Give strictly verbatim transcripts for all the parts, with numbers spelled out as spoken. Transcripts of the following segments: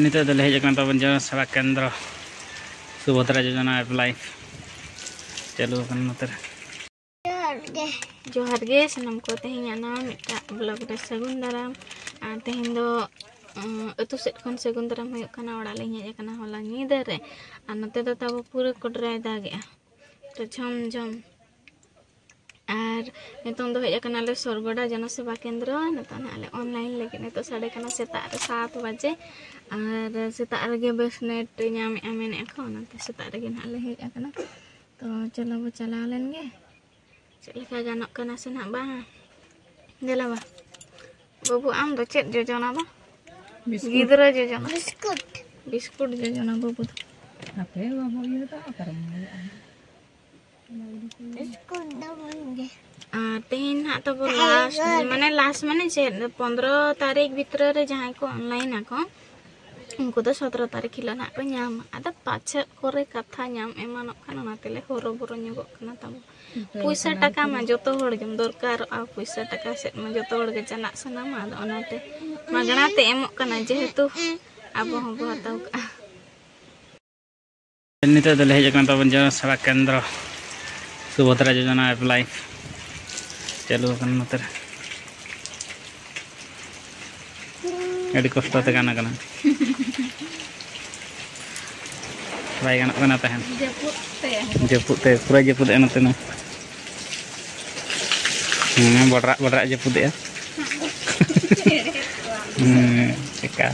ᱱᱤᱛᱚᱜ ᱫᱚᱞᱮ ᱦᱮᱡ ᱟᱠᱟᱱᱟ ᱛᱟᱵᱚᱱ ᱡᱚᱱ ᱥᱮᱵᱟ ᱠᱮᱱᱫᱨᱚ, ᱥᱩᱵᱷᱚᱫᱨᱟ ᱡᱳᱡᱚᱱᱟ ᱮᱯᱞᱟᱭ ᱪᱟᱹᱞᱩ ᱟᱠᱟᱱᱟ ᱱᱚᱛᱮ ᱨᱮ᱾ ᱡᱚᱦᱟᱨ ᱜᱮ᱾ ᱡᱚᱦᱟᱨ ᱜᱮ ᱥᱟᱱᱟᱢ ᱠᱚ, ᱛᱮᱦᱮᱧᱟᱜ ᱱᱟᱣᱟ ᱢᱤᱫᱴᱟᱝ ᱵᱞᱚᱜ ᱨᱮ ᱥᱟᱹᱜᱩᱱ ᱫᱟᱨᱟᱢ᱾ ᱟᱨ ᱛᱮᱦᱮᱧ ᱫᱚ ᱟᱹᱛᱩ ᱥᱮᱫ ᱠᱷᱚᱱ ᱥᱟᱹᱜᱩᱱ ᱫᱟᱨᱟᱢ ᱦᱩᱭᱩᱜ ᱠᱟᱱᱟ᱾ ᱚᱲᱟᱜ ᱞᱤᱧ ᱦᱮᱡ ᱟᱠᱟᱱᱟ ᱦᱚᱞᱟ ᱧᱤᱫᱟᱹ ᱨᱮ᱾ ᱟᱨ ᱱᱚᱛᱮ ᱫᱚ ᱛᱟᱵᱚ ᱯᱩᱨᱟᱹ ᱠᱚᱰᱨᱟᱭ ᱫᱟᱜᱮᱜᱼᱟ, ᱛᱚ ᱡᱷᱚᱢ ᱡᱷᱚᱢ᱾ ᱟᱨ ᱱᱤᱛᱚᱝ ᱫᱚ ᱦᱮᱡ ᱟᱠᱟᱱᱟᱞᱮ ᱥᱚᱨᱜᱚᱰᱟ ᱡᱚᱱᱚᱥᱮᱵᱟ ᱠᱮᱱᱫᱨᱚ᱾ ᱱᱤᱛᱚᱝ ᱱᱟᱦᱟᱜ ᱞᱮ ᱚᱱᱞᱟᱭᱤᱱ ᱞᱟᱹᱜᱤᱫ᱾ ᱱᱤᱛᱚᱜ ᱥᱟᱰᱮ ᱠᱟᱱᱟ ᱥᱮᱛᱟᱜ ᱨᱮ ᱥᱟᱛ ᱵᱟᱡᱮ᱾ ᱟᱨ ᱥᱮᱛᱟᱜ ᱨᱮᱜᱮ ᱵᱮᱥ ᱱᱮᱴ ᱧᱟᱢᱮᱜᱼᱟ ᱢᱮᱱᱮᱜᱼᱟ ᱠᱚ, ᱚᱱᱟᱛᱮ ᱥᱮᱛᱟᱜ ᱨᱮᱜᱮ ᱱᱟᱦᱟᱜ ᱞᱮ ᱦᱮᱡ ᱟᱠᱟᱱᱟ᱾ ᱛᱚ ᱪᱚᱞᱚ ᱵᱚ ᱪᱟᱞᱟᱣ ᱞᱮᱱ ᱜᱮ, ᱪᱮᱫ ᱞᱮᱠᱟ ᱜᱟᱱᱚᱜ ᱠᱟᱱᱟ ᱥᱮ ᱱᱟᱦᱟᱜ ᱵᱟᱝ᱾ ᱫᱮᱞᱟ ᱵᱟ᱾ ᱵᱟᱹᱵᱩ, ᱟᱢ ᱫᱚ ᱪᱮᱫ ᱡᱚᱡᱚᱱᱟ ᱵᱟ? ᱵᱤᱥᱠᱩᱴ᱾ ᱜᱤᱫᱽᱨᱟᱹ ᱡᱚᱡᱚᱱᱟ᱾ ᱵᱤᱥᱠᱩᱴ᱾ ᱵᱤᱥᱠᱩᱴ ᱡᱚᱡᱚᱱᱟ ᱵᱟᱹᱵᱩ ᱫᱚ᱾ ᱦᱟᱯᱮ, ᱵᱟᱹᱵᱩ ᱤᱭᱟᱹ ᱫᱚ ᱚᱠᱟᱨᱮᱢ ᱧᱟᱢᱮᱜᱼᱟ? ᱵᱤᱥᱠᱩᱴ ᱫᱚ ᱵᱟᱝ ᱜᱮ᱾ ᱟᱨ ᱛᱮᱦᱮᱧ ᱱᱟᱦᱟᱜ ᱛᱟᱵᱚ ᱞᱟᱥᱴ, ᱢᱟᱱᱮ ᱞᱟᱥᱴ ᱢᱟᱱᱮ ᱪᱮᱫ, ᱯᱚᱱᱫᱽᱨᱚ ᱛᱟᱹᱨᱤᱠᱷ ᱵᱷᱤᱛᱨᱤ ᱨᱮ ᱡᱟᱦᱟᱸᱭ ᱠᱚ ᱚᱱᱞᱟᱭᱤᱱ ᱟᱠᱚ, ᱩᱱᱠᱩ ᱫᱚ ᱥᱚᱛᱨᱚ ᱛᱟᱹᱨᱤᱠᱷ ᱦᱤᱞᱳᱜ ᱱᱟᱦᱟᱜ ᱠᱚ ᱧᱟᱢᱟ᱾ ᱟᱫᱚ ᱯᱟᱪᱷᱮᱫ ᱠᱚᱨᱮ ᱠᱟᱛᱷᱟ ᱧᱟᱢ ᱮᱢᱟᱱᱚᱜ ᱠᱷᱟᱱ, ᱚᱱᱟ ᱛᱮᱞᱮ ᱦᱚᱨᱚᱵᱚᱨᱚ ᱧᱚᱜᱚᱜ ᱠᱟᱱᱟ ᱛᱟᱵᱚ᱾ ᱯᱩᱭᱥᱟᱹ ᱴᱟᱠᱟ ᱢᱟ ᱡᱚᱛᱚ ᱦᱚᱲ ᱜᱮᱢ ᱫᱚᱨᱠᱟᱨᱚᱜᱼᱟ, ᱯᱩᱭᱥᱟᱹ ᱴᱟᱠᱟ ᱥᱮᱫ ᱢᱟ ᱡᱚᱛᱚ ᱦᱚᱲ ᱜᱮ ᱪᱟᱞᱟᱜ ᱥᱟᱱᱟᱢᱟ᱾ ᱟᱫᱚ ᱚᱱᱟᱛᱮ ᱢᱟᱜᱽᱱᱟ ᱛᱮ ᱮᱢᱚᱜ ᱠᱟᱱᱟ, ᱡᱮᱦᱮᱛᱩ ᱟᱵᱚ ᱦᱚᱸᱵᱚ ᱦᱟᱛᱟᱣ ᱠᱟᱜᱼᱟ᱾ ᱱᱤᱛᱚᱜ ᱫᱚᱞᱮ ᱦᱮᱡ ᱟᱠᱟᱱ ᱛᱟᱵᱚᱱ ᱡᱚᱱ ᱥᱮᱵᱟ ᱠᱮᱱᱫᱨᱚ, ᱥᱩᱵᱷᱚᱫᱨᱟ ᱡᱳᱡᱚᱱᱟ ᱮᱯᱞᱟᱭ ᱪᱟᱹᱞᱩ ᱟᱠᱟᱱᱟ ᱱᱚᱛᱮ ᱨᱮ᱾ ᱟᱹᱰᱤ ᱠᱚᱥᱴᱚ ᱛᱮ ᱜᱟᱱ ᱟᱠᱟᱱᱟ᱾ ᱵᱟᱭ ᱜᱟᱱᱚᱜ ᱠᱟᱱᱟ ᱛᱟᱦᱮᱱ᱾ ᱡᱟᱹᱯᱩᱫ ᱛᱮ᱾ ᱡᱟᱹᱯᱩᱫ ᱛᱮ ᱯᱩᱨᱟᱹ ᱡᱟᱹᱯᱩᱫ ᱮᱱᱟ ᱱᱚᱛᱮ ᱢᱟ᱾ ᱦᱮᱸ, ᱵᱚᱰᱨᱟᱜ ᱵᱚᱰᱨᱟᱜ ᱡᱟᱹᱯᱩᱫᱮᱜᱼᱟ᱾ ᱦᱮᱸ, ᱪᱮᱠᱟ᱾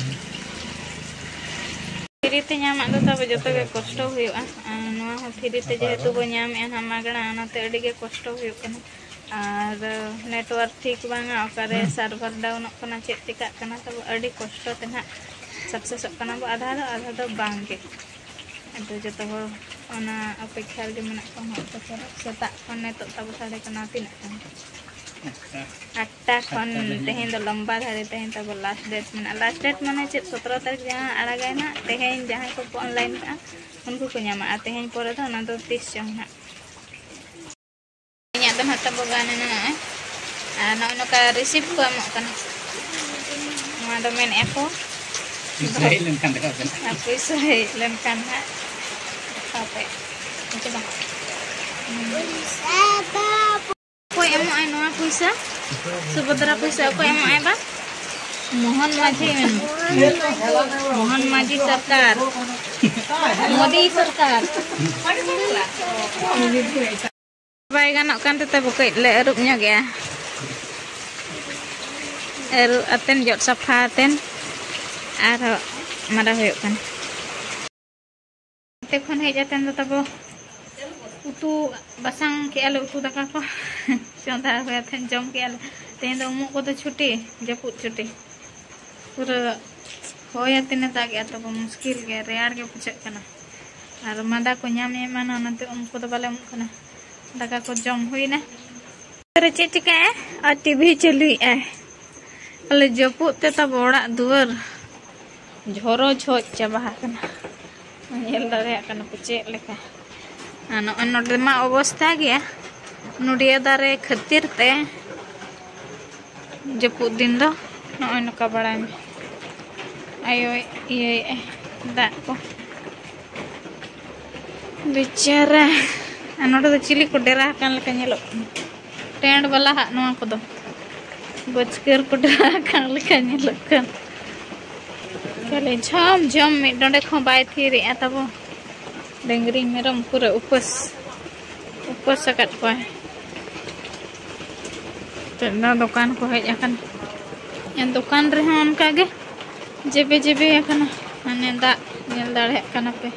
ᱯᱷᱨᱤ ᱛᱮ ᱧᱟᱢᱟᱜ ᱫᱚ ᱛᱟᱵᱚ ᱡᱚᱛᱚ ᱜᱮ ᱠᱚᱥᱴᱚ ᱦᱩᱭᱩᱜᱼᱟ᱾ ᱟᱨ ᱱᱚᱣᱟ ᱦᱚᱸ ᱯᱷᱨᱤ ᱛᱮ ᱡᱮᱦᱮᱛᱩ ᱵᱚ ᱧᱟᱢᱮᱜᱼᱟ ᱱᱟᱦᱟᱜ ᱢᱟᱜᱽᱱᱟ, ᱚᱱᱟᱛᱮ ᱟᱹᱰᱤ ᱜᱮ ᱠᱚᱥᱴᱚ ᱦᱩᱭᱩᱜ ᱠᱟᱱᱟ᱾ ᱟᱨ ᱱᱮᱴᱣᱟᱨᱠ ᱴᱷᱤᱠ ᱵᱟᱝᱟ, ᱚᱠᱟᱨᱮ ᱥᱟᱨᱵᱷᱟᱨ ᱰᱟᱣᱩᱱᱚᱜ ᱠᱟᱱᱟ, ᱪᱮᱫ ᱪᱤᱠᱟᱹᱜ ᱠᱟᱱᱟ, ᱛᱟᱵᱚ ᱟᱹᱰᱤ ᱠᱚᱥᱴᱚ ᱛᱮ ᱱᱟᱦᱟᱜ ᱥᱟᱠᱥᱮᱥᱚᱜ ᱠᱟᱱᱟ ᱵᱚ, ᱟᱫᱷᱟ ᱫᱚ, ᱟᱫᱷᱟ ᱫᱚ ᱵᱟᱝ ᱜᱮ᱾ ᱟᱫᱚ ᱡᱚᱛᱚ ᱦᱚᱲ ᱚᱱᱟ ᱚᱯᱮᱠᱠᱷᱟ ᱨᱮᱜᱮ ᱢᱮᱱᱟᱜ ᱠᱚᱣᱟ ᱦᱟᱸᱜ᱾ ᱛᱚ ᱪᱚᱞᱚ, ᱥᱮᱛᱟᱜ ᱠᱷᱚᱱ ᱱᱤᱛᱚᱜ ᱛᱟᱵᱚ ᱥᱟᱰᱮ ᱠᱟᱱᱟ ᱛᱤᱱᱟᱹᱜ ᱠᱟᱱᱟ? ᱟᱴᱴᱟ ᱠᱷᱚᱱ᱾ ᱛᱮᱦᱮᱧ ᱫᱚ ᱞᱚᱢᱵᱟ ᱫᱷᱟᱨᱮ, ᱛᱮᱦᱮᱧ ᱛᱟᱵᱚ ᱞᱟᱥᱴ ᱰᱮᱴ ᱢᱮᱱᱟᱜᱼᱟ᱾ ᱞᱟᱥᱴ ᱰᱮᱴ ᱢᱟᱱᱮ ᱪᱮᱫ? ᱥᱚᱛᱨᱚ ᱛᱟᱹᱨᱤᱠᱷ ᱡᱟᱦᱟᱸ ᱟᱲᱟᱜᱟᱭ ᱱᱟᱜ, ᱛᱮᱦᱮᱧ ᱡᱟᱦᱟᱸᱭ ᱠᱚᱠᱚ ᱚᱱᱞᱟᱭᱤᱱ ᱠᱟᱜᱼᱟ, ᱩᱱᱠᱩ ᱠᱚ ᱧᱟᱢᱟ᱾ ᱟᱨ ᱛᱮᱦᱮᱧ ᱯᱚᱨᱮ ᱫᱚ ᱚᱱᱟ ᱫᱚ ᱛᱤᱥ ᱪᱚᱝ ᱱᱟᱜ᱾ ᱤᱧᱟᱹᱜ ᱫᱚ ᱱᱟᱜ ᱛᱟᱵᱚ ᱜᱟᱱ ᱮᱱᱟ ᱱᱚᱜᱼᱚᱭ᱾ ᱟᱨ ᱱᱚᱜᱼᱚᱭ ᱱᱚᱝᱠᱟ ᱨᱤᱥᱤᱯᱴ ᱠᱚ ᱮᱢᱚᱜ ᱠᱟᱱᱟ᱾ ᱱᱚᱣᱟ ᱫᱚ ᱢᱮᱱᱮᱫᱼᱟ ᱠᱚ ᱯᱩᱭᱥᱟᱹ ᱦᱮᱡ ᱞᱮᱱᱠᱷᱟᱱ ᱫᱮᱠᱷᱟᱣ ᱯᱮ ᱱᱟᱜ᱾ ᱟᱨ ᱯᱩᱭᱥᱟᱹ ᱦᱮᱡ ᱞᱮᱱᱠᱷᱟᱱ ᱱᱟᱜ ᱫᱮᱠᱷᱟᱣ ᱯᱮ᱾ ᱚᱠᱚᱭ ᱮᱢᱚᱜᱼᱟᱭ ᱱᱚᱣᱟ ᱯᱩᱭᱥᱟᱹ? ᱥᱩᱵᱷᱚᱫᱨᱟ ᱯᱩᱭᱥᱟᱹ ᱚᱠᱚᱭ ᱮᱢᱚᱜᱼᱟᱭ ᱵᱟ? ᱢᱳᱦᱚᱱ ᱢᱟᱹᱡᱷᱤ ᱢᱮᱱ᱾ ᱢᱳᱦᱚᱱ ᱢᱟᱹᱡᱷᱤ ᱥᱚᱨᱠᱟᱨ᱾ ᱢᱳᱫᱤ ᱥᱚᱨᱠᱟᱨ᱾ ᱵᱟᱭ ᱜᱟᱱᱚᱜ ᱠᱟᱱ ᱛᱮ ᱛᱟᱵᱚ ᱠᱟᱹᱡ ᱞᱮ ᱟᱹᱨᱩᱵ ᱧᱚᱜᱮᱜᱼᱟ᱾ ᱟᱹᱨᱩᱵ ᱟᱛᱮᱱ, ᱡᱚᱫ ᱥᱟᱯᱷᱟ ᱟᱛᱮᱱ ᱟᱨᱦᱚᱸ ᱢᱟᱸᱰᱟ ᱦᱩᱭᱩᱜ ᱠᱟᱱᱟ᱾ ᱚᱱᱛᱮ ᱠᱷᱚᱱ ᱦᱮᱡ ᱟᱛᱮᱱ ᱫᱚ ᱛᱟᱵᱚ ᱩᱛᱩ ᱵᱟᱥᱟᱝ ᱠᱮᱜᱼᱟ ᱞᱮ, ᱩᱛᱩ ᱫᱟᱠᱟ ᱠᱚ ᱪᱚᱸᱫᱟ ᱦᱩᱭ ᱟᱛᱮᱱ ᱡᱚᱢ ᱠᱮᱜᱼᱟ ᱞᱮ᱾ ᱛᱮᱦᱮᱧ ᱫᱚ ᱩᱢᱩᱜ ᱠᱚᱫᱚ ᱪᱷᱩᱴᱤ, ᱡᱟᱹᱯᱩᱫ ᱪᱷᱩᱴᱤ᱾ ᱯᱩᱨᱟᱹ ᱦᱚᱭ ᱟᱛᱮᱱᱮ ᱫᱟᱜᱮᱜᱼᱟ ᱛᱟᱵᱚ, ᱢᱩᱥᱠᱤᱞ ᱜᱮ, ᱨᱮᱭᱟᱲ ᱜᱮ ᱵᱩᱡᱷᱟᱹᱜ ᱠᱟᱱᱟ᱾ ᱟᱨ ᱢᱟᱸᱫᱟ ᱠᱚ ᱧᱟᱢ ᱮᱢᱟᱱᱟ, ᱚᱱᱟᱛᱮ ᱩᱢ ᱠᱚᱫᱚ ᱵᱟᱞᱮ ᱩᱢᱩᱜ ᱠᱟᱱᱟ᱾ ᱫᱟᱠᱟ ᱠᱚ ᱡᱚᱢ ᱦᱩᱭᱱᱟ᱾ ᱨᱮ ᱪᱮᱫ ᱪᱤᱠᱟᱹᱭᱮᱫᱼᱟᱭ? ᱟᱨ ᱴᱤᱵᱷᱤ ᱪᱟᱹᱞᱩᱭᱮᱫᱼᱟᱭ᱾ ᱟᱞᱮ ᱡᱟᱹᱯᱩᱫ ᱛᱮ ᱛᱟᱵᱚ ᱚᱲᱟᱜ ᱫᱩᱣᱟᱹᱨ ᱡᱷᱚᱨᱚ ᱡᱷᱚᱡ ᱪᱟᱵᱟ ᱟᱠᱟᱱᱟ᱾ ᱧᱮᱞ ᱫᱟᱲᱮᱭᱟᱜ ᱠᱟᱱᱟ ᱯᱮ ᱪᱮᱫ ᱞᱮᱠᱟ᱾ ᱟᱨ ᱱᱚᱜᱼᱚᱭ ᱱᱚᱰᱮ ᱢᱟ ᱚᱵᱚᱥᱛᱟ ᱜᱮᱭᱟ, ᱱᱚᱰᱤᱭᱟᱹ ᱫᱟᱨᱮ ᱠᱷᱟᱹᱛᱤᱨ ᱛᱮ ᱡᱟᱹᱯᱩᱫ ᱫᱤᱱ ᱫᱚ ᱱᱚᱜᱼᱚᱭ ᱱᱚᱝᱠᱟ ᱵᱟᱲᱟᱭ ᱢᱮ᱾ ᱟᱭᱳᱭ ᱤᱭᱟᱹᱭᱮᱫᱼᱟᱭ ᱫᱟᱜ ᱠᱚ᱾ ᱵᱮᱪᱟᱨᱟ᱾ ᱟᱨ ᱱᱚᱰᱮ ᱫᱚ ᱪᱤᱞᱤ ᱠᱚ ᱰᱮᱨᱟ ᱟᱠᱟᱱ ᱞᱮᱠᱟ ᱧᱮᱞᱚᱜ ᱠᱟᱱᱟ᱾ ᱴᱮᱱᱴ ᱵᱟᱞᱟ ᱦᱟᱜ ᱱᱚᱣᱟ ᱠᱚᱫᱚ᱾ ᱵᱟᱹᱪᱠᱟᱹᱨ ᱠᱚ ᱰᱮᱨᱟ ᱟᱠᱟᱱ ᱞᱮᱠᱟ ᱧᱮᱞᱚᱜ ᱠᱟᱱ᱾ ᱠᱷᱟᱹᱞᱤ ᱡᱷᱚᱢ ᱡᱷᱚᱢ ᱢᱤᱫ ᱰᱚᱸᱰᱮᱠ ᱦᱚᱸ ᱵᱟᱭ ᱛᱷᱤᱨᱮᱜᱼᱟ ᱛᱟᱵᱚ᱾ ᱰᱟᱹᱝᱨᱤ ᱢᱮᱨᱚᱢ ᱯᱩᱨᱟᱹ ᱩᱯᱟᱹᱥ, ᱩᱯᱟᱹᱥ ᱟᱠᱟᱫ ᱠᱚᱣᱟᱭ᱾ ᱱᱤᱛᱚᱜ ᱫᱚ ᱫᱚᱠᱟᱱ ᱠᱚ ᱦᱮᱡ ᱟᱠᱟᱱᱟ᱾ ᱫᱚᱠᱟᱱ ᱨᱮᱦᱚᱸ ᱚᱱᱠᱟ ᱜᱮ ᱡᱮᱵᱮ ᱡᱮᱵᱮ ᱟᱠᱟᱱᱟ᱾ ᱦᱟᱱᱮ ᱫᱟᱜ ᱧᱮᱞ ᱫᱟᱲᱮᱭᱟᱜ ᱠᱟᱱᱟ ᱯᱮ,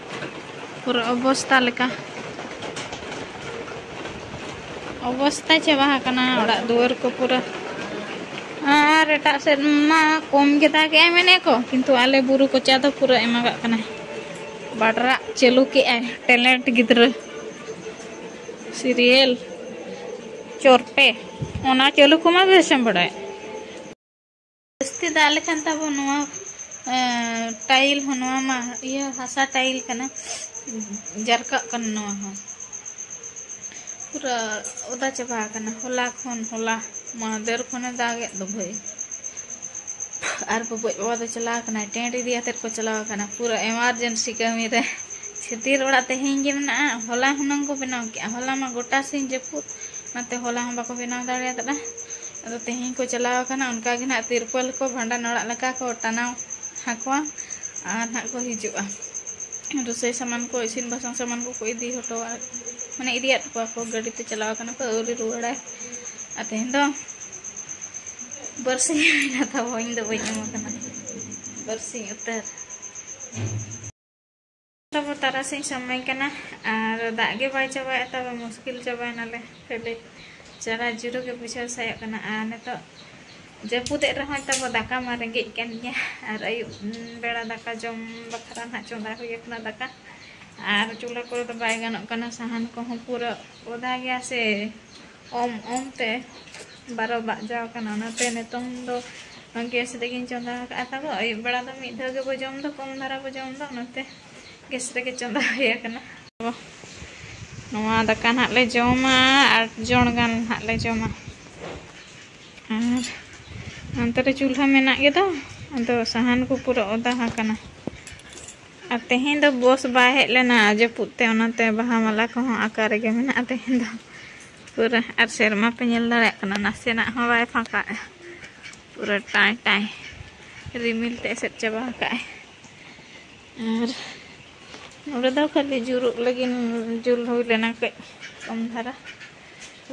ᱯᱩᱨᱟᱹ ᱚᱵᱚᱥᱛᱟ ᱞᱮᱠᱟ᱾ ᱚᱵᱚᱥᱛᱟ ᱪᱟᱵᱟ ᱟᱠᱟᱱᱟ ᱚᱲᱟᱜ ᱫᱩᱣᱟᱹᱨ ᱠᱚ ᱯᱩᱨᱟᱹ᱾ ᱟᱨ ᱮᱴᱟᱜ ᱥᱮᱫ ᱢᱟ ᱠᱚᱢ ᱜᱮ ᱫᱟᱜᱮᱜᱼᱟᱭ ᱢᱮᱱᱮᱫ ᱠᱚ, ᱠᱤᱱᱛᱩ ᱟᱞᱮ ᱵᱩᱨᱩ ᱠᱚᱪᱟ ᱫᱚ ᱯᱩᱨᱟᱹ ᱮᱢᱟᱜᱟᱜ ᱠᱟᱱᱟᱭ᱾ ᱵᱟᱰᱨᱟᱜ ᱪᱟᱹᱞᱩ ᱠᱮᱜᱼᱟᱭ ᱴᱮᱞᱮᱱᱴ ᱜᱤᱫᱽᱨᱟᱹ᱾ ᱥᱤᱨᱤᱭᱟᱞ ᱪᱚᱨᱯᱮ, ᱚᱱᱟ ᱪᱟᱹᱞᱩ ᱠᱚᱢᱟ ᱵᱮᱥᱮᱢ ᱵᱟᱲᱟᱭ᱾ ᱡᱟᱹᱥᱛᱤ ᱫᱟᱜ ᱞᱮᱠᱷᱟᱱ ᱛᱟᱵᱚ ᱱᱚᱣᱟ, ᱮᱸ, ᱴᱟᱭᱤᱞ ᱦᱚᱸ, ᱱᱚᱣᱟ ᱢᱟ ᱤᱭᱟᱹ ᱦᱟᱥᱟ ᱴᱟᱭᱤᱞ ᱠᱟᱱᱟ, ᱡᱟᱨᱠᱟᱜ ᱠᱟᱱᱟ ᱱᱚᱣᱟ ᱦᱚᱸ, ᱯᱩᱨᱟᱹ ᱚᱫᱟ ᱪᱟᱵᱟ ᱟᱠᱟᱱᱟ᱾ ᱦᱚᱞᱟ ᱠᱷᱚᱱ, ᱦᱚᱞᱟ ᱢᱟᱦᱫᱮᱨ ᱠᱷᱚᱱᱮ ᱫᱟᱜᱮᱫ ᱫᱚ ᱵᱷᱟᱹᱭ᱾ ᱟᱨ ᱜᱚᱜᱚᱡ ᱵᱟᱵᱟ ᱫᱚ ᱪᱟᱞᱟᱣ ᱟᱠᱟᱱᱟᱭ, tent ᱤᱫᱤ ᱟᱛᱮᱫ ᱠᱚ ᱪᱟᱞᱟᱣ ᱟᱠᱟᱱᱟ, ᱯᱩᱨᱟᱹ emergency ᱠᱟᱹᱢᱤ ᱨᱮ᱾ ᱪᱷᱟᱹᱛᱤᱨ ᱚᱲᱟᱜ ᱛᱮᱦᱮᱧ ᱜᱮ ᱢᱮᱱᱟᱜᱼᱟ, ᱦᱚᱞᱟ ᱦᱩᱱᱟᱹᱝ ᱠᱚ ᱵᱮᱱᱟᱣ ᱠᱮᱜᱼᱟ, ᱦᱚᱞᱟ ᱢᱟ ᱜᱚᱴᱟ ᱥᱤᱧ ᱡᱟᱹᱯᱩᱫ, ᱚᱱᱟᱛᱮ ᱦᱚᱞᱟ ᱦᱚᱸ ᱵᱟᱠᱚ ᱵᱮᱱᱟᱣ ᱫᱟᱲᱮᱭᱟᱫᱟ᱾ ᱟᱫᱚ ᱛᱮᱦᱮᱧ ᱠᱚ ᱪᱟᱞᱟᱣ ᱟᱠᱟᱱᱟ, ᱚᱱᱠᱟ ᱜᱮ ᱱᱟᱦᱟᱜ ᱛᱤᱨᱯᱚᱞ ᱠᱚ ᱵᱷᱟᱸᱰᱟᱱ ᱚᱲᱟᱜ ᱞᱮᱠᱟ ᱠᱚ ᱴᱟᱱᱟᱣ ᱟᱠᱚᱣᱟ ᱟᱨ ᱱᱟᱦᱟᱜ ᱠᱚ ᱦᱤᱡᱩᱜᱼᱟ᱾ ᱨᱚᱥᱚᱭ ᱥᱟᱢᱟᱱ ᱠᱚ, ᱤᱥᱤᱱ ᱵᱟᱥᱟᱝ ᱥᱟᱢᱟᱱ ᱠᱚᱠᱚ ᱤᱫᱤ ᱦᱚᱴᱚᱣᱟᱜ, ᱢᱟᱱᱮ ᱤᱫᱤᱭᱟᱫ ᱠᱚᱣᱟ ᱠᱚ, ᱜᱟᱹᱰᱤ ᱛᱮ ᱪᱟᱞᱟᱣ ᱟᱠᱟᱱᱟ ᱠᱚ, ᱟᱹᱣᱨᱤ ᱨᱩᱣᱟᱹᱲᱟᱭ᱾ ᱟᱨ ᱛᱮᱦᱮᱧ ᱫᱚ ᱵᱟᱨᱥᱤᱧ ᱦᱩᱭᱱᱟ ᱛᱟᱵᱚ, ᱤᱧ ᱫᱚ ᱵᱟᱹᱧ ᱮᱢ ᱟᱠᱟᱱᱟ, ᱵᱟᱨᱥᱤᱧ ᱩᱛᱟᱹᱨ᱾ ᱛᱟᱵᱚ ᱛᱟᱨᱟᱥᱤᱧ ᱥᱚᱢᱚᱭ ᱠᱟᱱᱟ ᱟᱨ ᱫᱟᱜ ᱜᱮ ᱵᱟᱭ ᱪᱟᱵᱟᱭᱮᱫ ᱛᱟᱵᱚ, ᱢᱩᱥᱠᱤᱞ ᱪᱟᱵᱟᱭᱮᱱᱟᱞᱮ ᱠᱷᱟᱹᱞᱤ᱾ ᱪᱟᱞᱟᱜ ᱡᱩᱨᱩ ᱜᱮ ᱵᱩᱡᱷᱟᱹᱣ ᱥᱟᱭᱚᱜ ᱠᱟᱱᱟ᱾ ᱟᱨ ᱱᱤᱛᱚᱜ ᱡᱟᱹᱯᱩᱫᱮᱫ ᱨᱮᱦᱚᱸᱭ ᱛᱟᱵᱚ, ᱫᱟᱠᱟ ᱢᱟ ᱨᱮᱸᱜᱮᱡ ᱠᱟᱱ ᱜᱮᱭᱟ, ᱟᱨ ᱟᱹᱭᱩᱵ ᱵᱮᱲᱟ ᱫᱟᱠᱟ ᱡᱚᱢ ᱵᱟᱠᱷᱨᱟ ᱱᱟᱦᱟᱜ ᱪᱚᱸᱫᱟ ᱦᱩᱭ ᱟᱠᱟᱱᱟ ᱫᱟᱠᱟ᱾ ᱟᱨ ᱪᱩᱞᱦᱟᱹ ᱠᱚᱨᱮ ᱫᱚ ᱵᱟᱭ ᱜᱟᱱᱚᱜ ᱠᱟᱱᱟ, ᱥᱟᱦᱟᱱ ᱠᱚᱦᱚᱸ ᱯᱩᱨᱟᱹ ᱚᱫᱟ ᱜᱮᱭᱟ ᱥᱮ, ᱚᱢ ᱚᱢ ᱛᱮ ᱵᱟᱨᱚ ᱵᱟᱡᱟᱣ ᱠᱟᱱᱟ᱾ ᱚᱱᱟᱛᱮ ᱱᱤᱛᱚᱝ ᱫᱚ ᱜᱮᱥ ᱨᱮᱜᱮᱧ ᱪᱚᱸᱫᱟ ᱟᱠᱟᱫᱼᱟ ᱛᱟᱵᱚ᱾ ᱟᱹᱭᱩᱵ ᱵᱮᱲᱟ ᱫᱚ ᱢᱤᱫ ᱫᱷᱟᱣ ᱜᱮᱵᱚ ᱡᱚᱢ ᱫᱚ, ᱠᱚᱢ ᱫᱷᱟᱨᱟ ᱵᱚ ᱡᱚᱢ ᱫᱚ, ᱚᱱᱟᱛᱮ ᱜᱮᱥ ᱨᱮᱜᱮ ᱪᱚᱸᱫᱟ ᱦᱩᱭ ᱟᱠᱟᱱᱟ᱾ ᱱᱚᱣᱟ ᱫᱟᱠᱟ ᱱᱟᱦᱟᱜ ᱞᱮ ᱡᱚᱢᱟ, ᱟᱴ ᱡᱚᱱ ᱜᱟᱱ ᱱᱟᱦᱟᱜ ᱞᱮ ᱡᱚᱢᱟ᱾ ᱟᱨ ᱚᱱᱛᱮ ᱨᱮ ᱪᱩᱞᱦᱟᱹ ᱢᱮᱱᱟᱜ ᱜᱮᱫᱚ, ᱟᱫᱚ ᱥᱟᱦᱟᱱ ᱠᱚ ᱯᱩᱨᱟᱹ ᱚᱫᱟ ᱟᱠᱟᱱᱟ᱾ ᱟᱨ ᱛᱮᱦᱮᱧ ᱫᱚ ᱵᱚᱥ ᱵᱟᱭ ᱦᱮᱡ ᱞᱮᱱᱟ ᱡᱟᱹᱯᱩᱫ ᱛᱮ, ᱚᱱᱟᱛᱮ ᱵᱟᱦᱟ ᱢᱟᱞᱟ ᱠᱚᱦᱚᱸ ᱟᱠᱟ ᱨᱮᱜᱮ ᱢᱮᱱᱟᱜᱼᱟ ᱛᱮᱦᱮᱧ ᱫᱚ ᱯᱩᱨᱟᱹ᱾ ᱟᱨ ᱥᱮᱨᱢᱟ ᱯᱮ ᱧᱮᱞ ᱫᱟᱲᱮᱭᱟᱜ ᱠᱟᱱᱟ, ᱱᱟᱥᱮᱱᱟᱜ ᱦᱚᱸ ᱵᱟᱭ ᱯᱷᱟᱸᱠᱟᱜᱼᱟ, ᱯᱩᱨᱟᱹ ᱴᱟᱭ ᱴᱟᱭ ᱨᱤᱢᱤᱞ ᱛᱮ ᱮᱥᱮᱫ ᱪᱟᱵᱟ ᱟᱠᱟᱫᱼᱟᱭ᱾ ᱟᱨ ᱱᱚᱰᱮ ᱫᱚ ᱠᱷᱟᱹᱞᱤ ᱡᱩᱨᱩᱜ ᱞᱟᱹᱜᱤᱫ ᱡᱩᱞ ᱦᱩᱭ ᱞᱮᱱᱟ ᱠᱟᱹᱡ ᱠᱚᱢ ᱫᱷᱟᱨᱟ,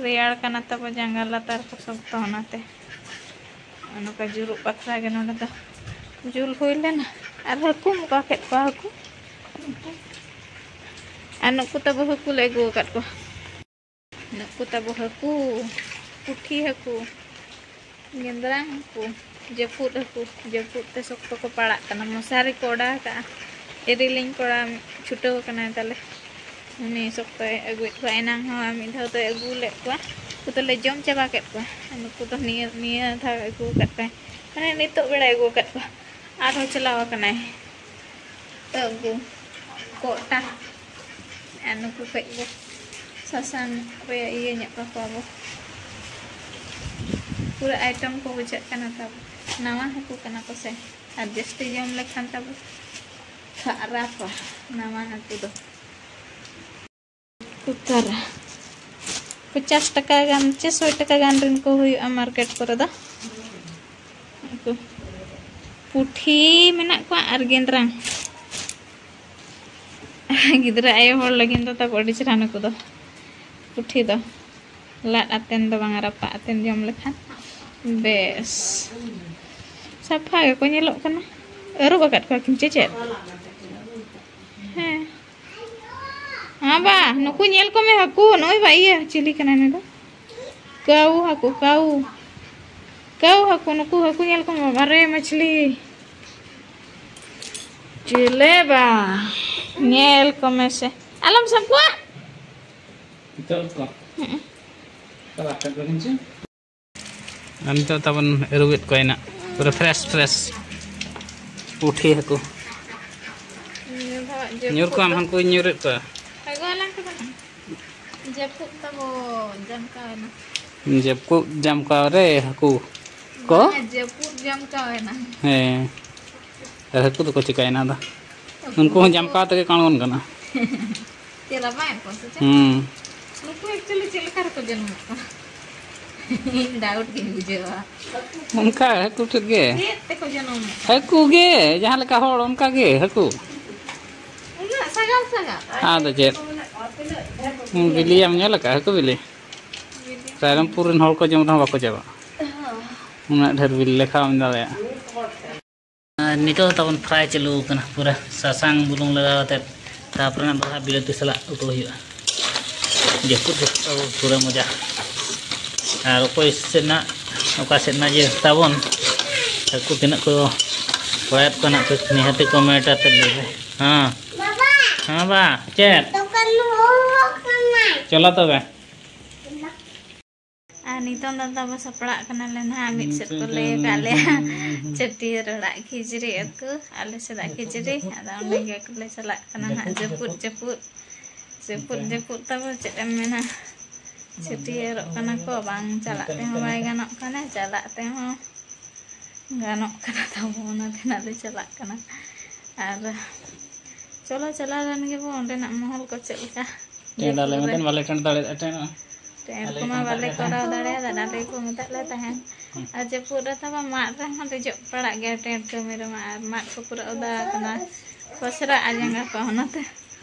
ᱨᱮᱭᱟᱲ ᱠᱟᱱᱟ ᱛᱟᱵᱚ ᱡᱟᱸᱜᱟ ᱞᱟᱛᱟᱨ ᱠᱚ ᱥᱚᱠᱛᱚ, ᱚᱱᱟᱛᱮ ᱱᱚᱝᱠᱟ ᱡᱩᱨᱩᱜ ᱵᱟᱠᱷᱨᱟ ᱜᱮ ᱱᱚᱰᱮ ᱫᱚ ᱡᱩᱞ ᱦᱩᱭ ᱞᱮᱱᱟ᱾ ᱟᱨ ᱦᱟᱹᱠᱩᱢ ᱚᱠᱟ ᱠᱮᱫ ᱠᱚᱣᱟ? ᱦᱟᱹᱠᱩ ᱟᱨ ᱱᱩᱠᱩ ᱛᱟᱵᱚ ᱦᱟᱹᱠᱩ ᱞᱮ ᱟᱹᱜᱩ ᱟᱠᱟᱫ ᱠᱚᱣᱟ᱾ ᱱᱩᱠᱩ ᱛᱟᱵᱚ ᱦᱟᱹᱠᱩ, ᱯᱩᱴᱷᱤ ᱦᱟᱹᱠᱩ, ᱜᱮᱸᱫᱽᱨᱟ ᱦᱟᱹᱠᱩ, ᱡᱟᱹᱯᱩᱫ ᱦᱟᱹᱠᱩ, ᱡᱟᱹᱯᱩᱫ ᱛᱮ ᱥᱚᱠᱛᱚ ᱠᱚ ᱯᱟᱲᱟᱜ ᱠᱟᱱᱟ᱾ ᱢᱚᱥᱟᱨᱤ ᱠᱚ ᱚᱰᱟᱣ ᱟᱠᱟᱫᱼᱟ᱾ ᱮᱨᱤᱞᱤᱧ ᱠᱚᱲᱟ ᱪᱷᱩᱴᱟᱹᱣ ᱟᱠᱟᱱᱟᱭ ᱛᱟᱞᱮ, ᱩᱱᱤ ᱥᱚᱠᱛᱚᱭ ᱟᱹᱜᱩᱭᱮᱫ ᱠᱚᱣᱟ᱾ ᱮᱱᱟᱝ ᱦᱚᱸ ᱢᱤᱫ ᱫᱷᱟᱣ ᱫᱚᱭ ᱟᱹᱜᱩ ᱞᱮᱫ ᱠᱚᱣᱟ, ᱩᱱᱠᱩ ᱫᱚᱞᱮ ᱡᱚᱢ ᱪᱟᱵᱟ ᱠᱮᱫ ᱠᱚᱣᱟ᱾ ᱱᱩᱠᱩ ᱫᱚ ᱱᱤᱭᱟᱹ, ᱱᱤᱭᱟᱹ ᱫᱷᱟᱣ ᱟᱹᱜᱩ ᱟᱠᱟᱫ ᱠᱚᱣᱟᱭ, ᱢᱟᱱᱮ ᱱᱤᱛᱚᱜ ᱵᱮᱲᱟᱭ ᱟᱹᱜᱩ ᱟᱠᱟᱫ ᱠᱚᱣᱟ᱾ ᱟᱨᱦᱚᱸ ᱪᱟᱞᱟᱣ ᱟᱠᱟᱱᱟᱭ ᱟᱹᱜᱩ ᱠᱚᱴᱟ᱾ ᱟᱨ ᱱᱩᱠᱩ ᱠᱷᱚᱡ ᱵᱚ ᱥᱟᱥᱟᱝ ᱨᱮ ᱤᱭᱟᱹ ᱧᱚᱜ ᱠᱟᱠᱚᱣᱟ ᱵᱚ᱾ ᱯᱩᱨᱟᱹ item ᱠᱚ ᱵᱩᱡᱷᱟᱹᱜ ᱠᱟᱱᱟ ᱛᱟᱵᱚ᱾ ᱱᱟᱣᱟ ᱦᱟᱹᱠᱩ ᱠᱟᱱᱟ ᱠᱚ ᱥᱮ, ᱟᱨ ᱡᱟᱹᱥᱛᱤ ᱡᱚᱢ ᱞᱮᱠᱷᱟᱱ ᱛᱟᱵᱚ ᱠᱷᱟᱨᱟᱯᱟ ᱱᱟᱣᱟ ᱦᱟᱹᱠᱩ ᱫᱚ᱾ ᱠᱩᱠᱟᱨ ᱯᱚᱪᱟᱥ ᱴᱟᱠᱟ ᱜᱟᱱ ᱪᱮ ᱥᱚᱭ ᱴᱟᱠᱟ ᱜᱟᱱ ᱨᱮᱱ ᱠᱚ ᱦᱩᱭᱩᱜᱼᱟ ᱢᱟᱨᱠᱮᱴ ᱠᱚᱨᱮ ᱫᱚ᱾ ᱩᱱᱠᱩ ᱯᱩᱴᱷᱤ ᱢᱮᱱᱟᱜ ᱠᱚᱣᱟ ᱟᱨ ᱜᱮᱸᱫᱽᱨᱟᱝ᱾ ᱜᱤᱫᱽᱨᱟᱹ ᱟᱭᱳ ᱦᱚᱲ ᱞᱟᱹᱜᱤᱫ ᱫᱚ ᱛᱟᱵᱚ ᱟᱹᱰᱤ ᱪᱮᱦᱨᱟ ᱱᱩᱠᱩ ᱫᱚ᱾ ᱯᱩᱴᱷᱤ ᱫᱚ ᱞᱟᱫ ᱟᱛᱮᱱ ᱫᱚ ᱵᱟᱝᱟ, ᱨᱟᱯᱟᱜ ᱟᱛᱮᱱ ᱡᱚᱢ ᱞᱮᱠᱷᱟᱱ ᱵᱮᱥ᱾ ᱥᱟᱯᱷᱟ ᱜᱮᱠᱚ ᱧᱮᱞᱚᱜ ᱠᱟᱱᱟ᱾ ᱟᱹᱨᱩᱵ ᱟᱠᱟᱫ ᱠᱚᱣᱟ ᱠᱤᱱ ᱪᱮ ᱪᱮᱫ? ᱦᱮᱸ᱾ ᱦᱮᱸ ᱵᱟ, ᱱᱩᱠᱩ ᱧᱮᱞ ᱠᱚᱢᱮ ᱦᱟᱹᱠᱩ᱾ ᱱᱚᱜᱼᱚᱭ ᱵᱟ, ᱤᱭᱟᱹ ᱪᱤᱞᱤ ᱠᱟᱱᱟᱭ ᱱᱩᱭ ᱫᱚ? ᱠᱟᱹᱣ ᱦᱟᱹᱠᱩ, ᱠᱟᱹᱣ᱾ ᱠᱟᱹᱣ ᱦᱟᱹᱠᱩ, ᱱᱩᱠᱩ ᱦᱟᱹᱠᱩ ᱧᱮᱞ ᱠᱚᱢᱮ ᱵᱟᱵᱟ ᱨᱮ, ᱢᱟᱪᱷᱞᱤ᱾ ᱪᱮᱞᱮ ᱵᱟ᱾ ᱧᱮᱞ ᱠᱚᱢᱮ ᱥᱮ᱾ ᱟᱞᱚᱢ ᱥᱟᱵ ᱠᱚᱣᱟ᱾ ᱱᱤᱛᱚᱜ ᱠᱚ᱾ ᱦᱩᱸ᱾ ᱪᱟᱞᱟᱜ ᱠᱟᱱ ᱠᱚ ᱠᱤᱱ ᱪᱚ᱾ ᱟᱨ ᱱᱤᱛᱚᱜ ᱛᱟᱵᱚᱱ ᱟᱹᱨᱩᱵᱮᱫ ᱠᱚᱣᱟ ᱱᱟᱜ᱾ ᱯᱩᱨᱟᱹ ᱯᱷᱨᱮᱥ ᱯᱷᱨᱮᱥ ᱯᱩᱴᱷᱤ ᱦᱟᱹᱠᱩ᱾ ᱧᱩᱨ ᱫᱚ ᱧᱩᱨ ᱠᱚᱣᱟᱢ, ᱡᱟᱹᱯᱩᱫ ᱦᱟᱹᱱᱠᱩᱧ ᱧᱩᱨᱮᱫ ᱠᱚᱣᱟ᱾ ᱦᱟᱹᱠᱩ ᱦᱟᱞᱟᱝ ᱠᱚᱫᱚ ᱱᱟᱜ᱾ ᱡᱟᱹᱯᱩᱫ ᱛᱟᱵᱚ ᱡᱟᱢᱠᱟᱣᱮᱱᱟ᱾ ᱡᱟᱹᱯᱩᱫ ᱡᱟᱢᱠᱟᱣ ᱨᱮ ᱦᱟᱹᱠᱩ ᱠᱚ᱾ ᱵᱟᱝᱟ, ᱡᱟᱹᱯᱩᱫ ᱡᱟᱢᱠᱟᱣᱮᱱᱟ᱾ ᱦᱮᱸ᱾ ᱟᱨ ᱦᱟᱹᱠᱩ ᱫᱚᱠᱚ ᱪᱤᱠᱟᱹᱭᱮᱱᱟ ᱟᱫᱚ? ᱩᱱᱠᱩ ᱦᱚᱸ ᱡᱟᱢᱠᱟᱣ ᱛᱮᱜᱮ ᱠᱚ ᱟᱬᱜᱚᱱ ᱠᱟᱱᱟ᱾ ᱪᱮᱫ ᱨᱟᱢᱟᱭᱮᱫ ᱠᱚᱣᱟ ᱥᱮ ᱪᱮᱫ? ᱦᱩᱸ᱾ ᱱᱩᱠᱩ actually ᱪᱮᱫ ᱞᱮᱠᱟ ᱨᱮᱠᱚ ᱡᱟᱱᱟᱢᱚᱜ ᱠᱟᱱᱟ? ᱤᱧ doubt ᱜᱤᱧ ᱵᱩᱡᱷᱟᱹᱣᱟ᱾ ᱚᱱᱠᱟ ᱦᱟᱹᱠᱩ ᱴᱷᱮᱱ ᱜᱮ᱾ ᱪᱮᱫ ᱛᱮᱠᱚ ᱡᱟᱱᱟᱢᱚᱜ ᱠᱟᱱᱟ? ᱦᱟᱹᱠᱩ ᱜᱮ, ᱡᱟᱦᱟᱸ ᱞᱮᱠᱟ ᱦᱚᱲ ᱚᱱᱠᱟ ᱜᱮ ᱦᱟᱹᱠᱩ᱾ ᱩᱱᱟᱹᱜ ᱥᱟᱜᱟᱞ ᱥᱟᱜᱟᱞ? ᱟᱫᱚ ᱪᱮᱫ? ᱵᱤᱞᱤᱭᱟᱢ ᱧᱮᱞ ᱟᱠᱟᱫ ᱦᱟᱹᱠᱩ ᱵᱤᱞᱤ? ᱵᱤᱞᱤ᱾ ᱨᱟᱭᱨᱚᱝᱯᱩᱨ ᱨᱮᱱ ᱦᱚᱲ ᱠᱚ ᱡᱚᱢ ᱨᱮᱦᱚᱸ ᱵᱟᱠᱚ ᱪᱟᱵᱟᱜᱼᱟ᱾ ᱦᱚᱸ᱾ ᱩᱱᱟᱹᱜ ᱰᱷᱮᱨ ᱵᱤᱞᱤ ᱞᱮᱠᱷᱟᱢ ᱫᱟᱲᱮᱭᱟᱜᱼᱟ᱾ ᱟᱨ ᱱᱤᱛᱚᱜ ᱫᱚ ᱛᱟᱵᱚᱱ fry ᱪᱟᱹᱞᱩ ᱟᱠᱟᱱᱟ, ᱯᱩᱨᱟᱹ ᱥᱟᱥᱟᱝ ᱵᱩᱞᱩᱝ ᱞᱟᱜᱟᱣ ᱠᱟᱛᱮᱫ, ᱛᱟᱨᱯᱚᱨᱮ ᱚᱱᱟ ᱫᱚ ᱦᱟᱸᱜ ᱵᱤᱞᱟᱹᱛᱤ ᱥᱟᱞᱟᱜ ᱩᱛᱩ ᱦᱩᱭᱩᱜᱼᱟ᱾ ᱡᱟᱹᱯᱩᱫ ᱡᱟᱹᱯᱩᱫ ᱛᱟᱵᱚ ᱯᱩᱨᱟᱹ ᱢᱚᱡᱟ᱾ ᱟᱨ ᱚᱠᱚᱭ ᱥᱮᱫ ᱨᱮᱱᱟᱜ, ᱚᱠᱟ ᱥᱮᱫ ᱨᱮᱱᱟᱜ ᱡᱮ ᱛᱟᱵᱚᱱ, ᱦᱟᱹᱠᱩ ᱛᱤᱱᱟᱹᱜ ᱠᱚ ᱠᱚᱭᱟᱫ ᱠᱚᱣᱟ ᱱᱟᱜ ᱯᱮ, ᱱᱤᱦᱟᱹᱛᱤ comment ᱟᱛᱮᱫ ᱞᱟᱹᱭ ᱯᱮ᱾ ᱦᱮᱸ᱾ ᱵᱟᱵᱟ᱾ ᱦᱮᱸ ᱵᱟ, ᱪᱮᱫ? ᱫᱚᱠᱟᱱ ᱦᱚᱦᱚ ᱠᱟᱱᱟᱭ᱾ ᱪᱚᱞᱚ ᱛᱚᱵᱮ᱾ ᱟᱨ ᱱᱤᱛᱚᱝ ᱫᱚ ᱛᱟᱵᱚ ᱥᱟᱯᱲᱟᱜ ᱠᱟᱱᱟᱞᱮ ᱱᱟᱦᱟᱜ, ᱢᱤᱫ ᱥᱮᱫ ᱠᱚ ᱞᱟᱹᱭ ᱟᱠᱟᱫ ᱞᱮᱭᱟ ᱪᱷᱟᱹᱴᱭᱟᱹᱨ ᱚᱲᱟᱜ ᱠᱷᱤᱪᱲᱤ ᱟᱹᱛᱩ, ᱟᱞᱮ ᱥᱮᱫᱟᱜ ᱠᱷᱤᱪᱲᱤ, ᱟᱫᱚ ᱚᱸᱰᱮ ᱜᱮ ᱠᱚᱞᱮ ᱪᱟᱞᱟᱜ ᱠᱟᱱᱟ ᱱᱟᱦᱟᱜ᱾ ᱡᱟᱹᱯᱩᱫ ᱡᱟᱹᱯᱩᱫ, ᱡᱟᱹᱯᱩᱫ ᱡᱟᱹᱯᱩᱫ ᱛᱟᱵᱚ ᱪᱮᱫ ᱮᱢ ᱢᱮᱱᱟ, ᱪᱷᱟᱹᱴᱭᱟᱹᱨᱚᱜ ᱠᱟᱱᱟ ᱠᱚ, ᱵᱟᱝ ᱪᱟᱞᱟᱜ ᱛᱮᱦᱚᱸ ᱵᱟᱭ ᱜᱟᱱᱚᱜ ᱠᱟᱱᱟ, ᱪᱟᱞᱟᱜ ᱛᱮᱦᱚᱸ ᱜᱟᱱᱚᱜ ᱠᱟᱱᱟ ᱛᱟᱵᱚ, ᱚᱱᱟ ᱛᱮᱱᱟᱜ ᱞᱮ ᱪᱟᱞᱟᱜ ᱠᱟᱱᱟ᱾ ᱟᱨ ᱪᱚᱞᱚ, ᱪᱟᱞᱟᱣ ᱞᱮᱱ ᱜᱮᱵᱚ ᱚᱸᱰᱮᱱᱟᱜ ᱢᱚᱦᱚᱞ ᱠᱚ ᱪᱮᱫ ᱞᱮᱠᱟ᱾ ᱴᱮᱱᱴ ᱟᱞᱮ ᱡᱟᱹᱯᱩᱫ ᱨᱮ᱾ ᱢᱮᱱᱛᱮ ᱵᱟᱞᱮ ᱴᱮᱱᱴ ᱫᱟᱲᱮᱭᱟᱫᱟ, ᱴᱮᱱᱴ᱾ ᱴᱮᱱᱴ ᱟᱞᱮ ᱠᱚᱢᱟ ᱴᱮᱱᱴ ᱵᱟᱞᱮ ᱟᱞᱮ ᱠᱚᱨᱟᱣ ᱫᱟᱲᱮᱭᱟᱫᱟ, ᱟᱞᱮ ᱠᱚ ᱢᱮᱛᱟᱜ ᱞᱮ ᱛᱟᱦᱮᱸᱱ᱾ ᱦᱩᱸ᱾ ᱟᱨ ᱡᱟᱹᱯᱩᱫ ᱨᱮ ᱛᱟᱵᱚ ᱢᱟᱫ ᱨᱮᱦᱚᱸ ᱫᱮᱡᱚᱜ ᱯᱟᱲᱟᱜ ᱜᱮᱭᱟ ᱴᱮᱱᱴ ᱠᱟᱹᱢᱤ ᱨᱮᱢᱟ, ᱟᱨ ᱢᱟᱫ ᱠᱚ ᱯᱩᱨᱟᱹ ᱚᱫᱟ ᱟᱠᱟᱱᱟ, ᱯᱚᱥᱨᱟᱜᱼᱟ ᱡᱟᱸᱜᱟ ᱠᱚ, ᱚᱱᱟᱛᱮ